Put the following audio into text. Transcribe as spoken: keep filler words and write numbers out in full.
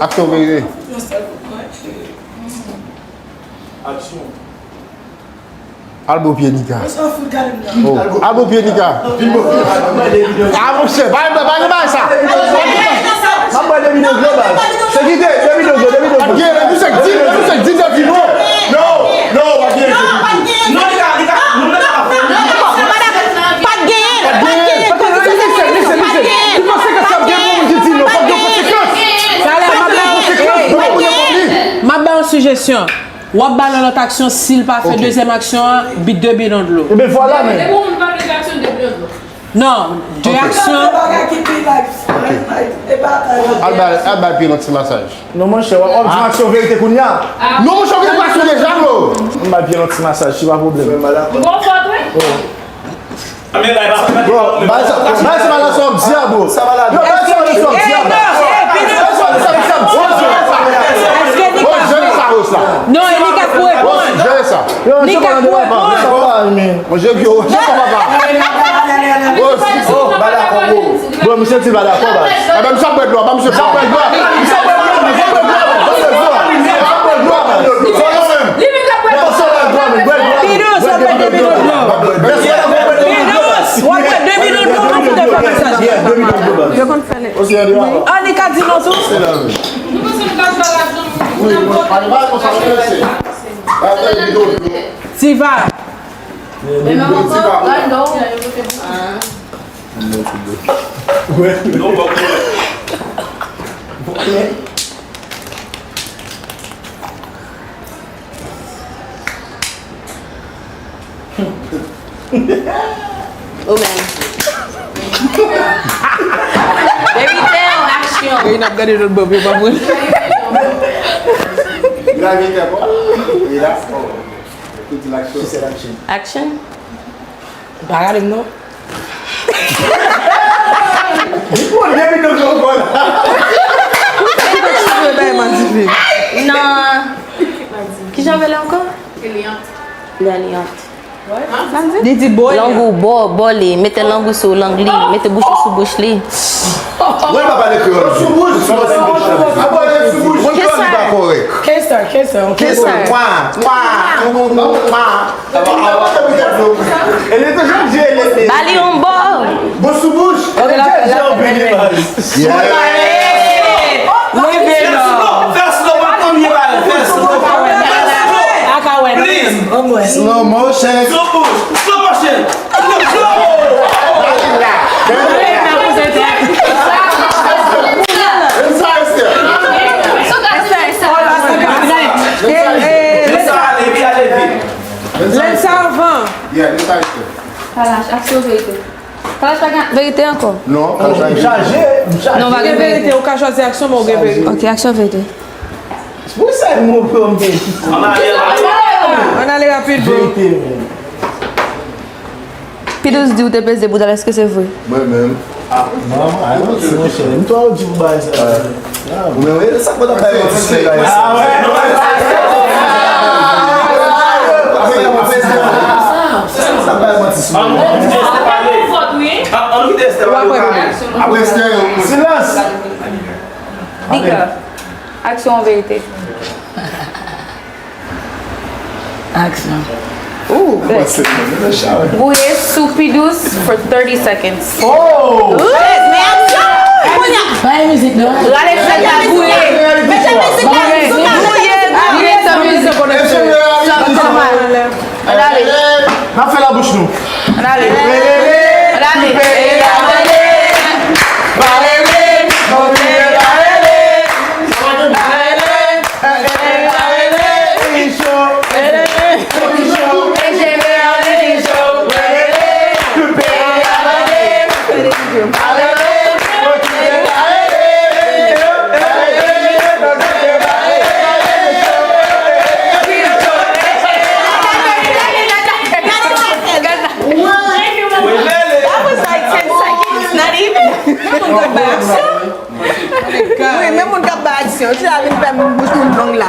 Aksyon, verite. Yon sèl kout pwen. Aksyon. Al bo pye Nika. Mwen sanfou, gade m nan. Oh, al bo pye Nika. Ah, monchè, pa, pa, pa gen bagay sa. M ap bay de milyon dlo, baz. Se ki de, de milyon dlo, de milyon dlo. Gen, men misye di, men misye di, di non. Non, non, pa gen. Non, li ka, li ka, nou pa ka fè. Pa t genyen, pa t genyen, kondisyon se listen, listen, listen. Li panse ke sa ap gen moun ki di non, pa gen konsekans. Sa la, m ap bay yon, m ap bay yon sijesyon. W ap ba l yon lòt aksyon, si l pa fè dezyèm aksyon an, bi de bidon dlo. Ebyen vwala, men. Depi yon moun pa vle fè aksyon, de bidon dlo. Non, de aksyon. Al bay, al bay pye yon ti masaj. Non, monchè, w ap di m aksyon verite kounye a. Non, monchè, w gen aksyon deja, bro. M bay pye yon ti masaj, se pa pwoblèm. M gon fòt, wi. Bro, bay sa, bay sa, bay sa, w ap di a, bro. Yo, bay sa, bay sa, w ap di a, bro. Bay sa, bay sa, w ap di a, bro. Bro, jere sa, Rosa. Non, e li k ap reponn. Jere sa. Yo, Nika, jere sa, papa. Mwen, je, yo, je, papa. Bro, si, bro, ba dakò, bro. Bro, misye di ba dakò, baz. Enben, misye ap bwè dlo, ba misye dlo. Misye ap bwè dlo, misye ap bwè dlo, misye ap bwè dlo, misye ap bwè dlo, baz. Li menm k ap bwè dlo. Bidons, w ap bwè de bidon dlo. Bidons, w ap bwè de bidon dlo, w ap fè mesaj. Yo konn fè li. An, li ka di non tou. Tiva. Men manman, pran non. Ou menm. Verite ou aksyon? Ey, n ap gade lòt bò, yo pa pran. Gravite ankò. E la, oh. Action. Action. Pa rale m non. Li pran de bidon dlo ankò la. Non. Kijan w rele ankò? Eliante. Eliante. Li di bò li. Lang ou bò, bò li. Mete lang ou sou lang li. Mete bouch ou sou bouch li. Mwen pa pale kreyòl. Sou bouch. Mwen kreyòl li pa kòrèk. Kesa, kesa, kesa. Kesa. Kwa, kwa, kwa. Ba li yon bò. Bon sou bouch. Ok, la, la, la. Leve non. Fè slow, pa konbyen bal. Fè slow. Fè slow. Please. Slow motion. Slow motion. Slow motion. Slow. Lè sa avan. Kalash, aksyon verite. Kalash pa gen verite ankò. Non, Kalash pa gen verite. Non, pa gen verite. Ou ka chwazi aksyon, men ou gen verite. Ok, aksyon verite. Pou sa, mwen pran m gen. Ann ale rapid, bro. Verite, men. Pidous di ou te peze boudal, èske se vre? Mwen menm. Ah, non, ah, non, se monchè. M tou ou di pou bagay sa. Ou menm, wi, sa k pral bay manti sou bagay sa. Ah, wè. Sa k pral bay manti sou bagay sa. Silans. Nika. Aksyon ou verite? Aksyon. Ooh, bèl. Gouye sou Pidous for thirty seconds. Oh! Ooh, men aksyon! Kounye a. Pa gen mizik, non. Rale fèt la, gouye. Mete mizik la, gouye, gouye, san mizik. San, san mal. Ann ale. N ap fè labouch nou. Ann ale. Ann ale. That was like ten seconds, not even. Wi, men moun k ap bay aksyon, ti la vin fè moun bouch moun long la.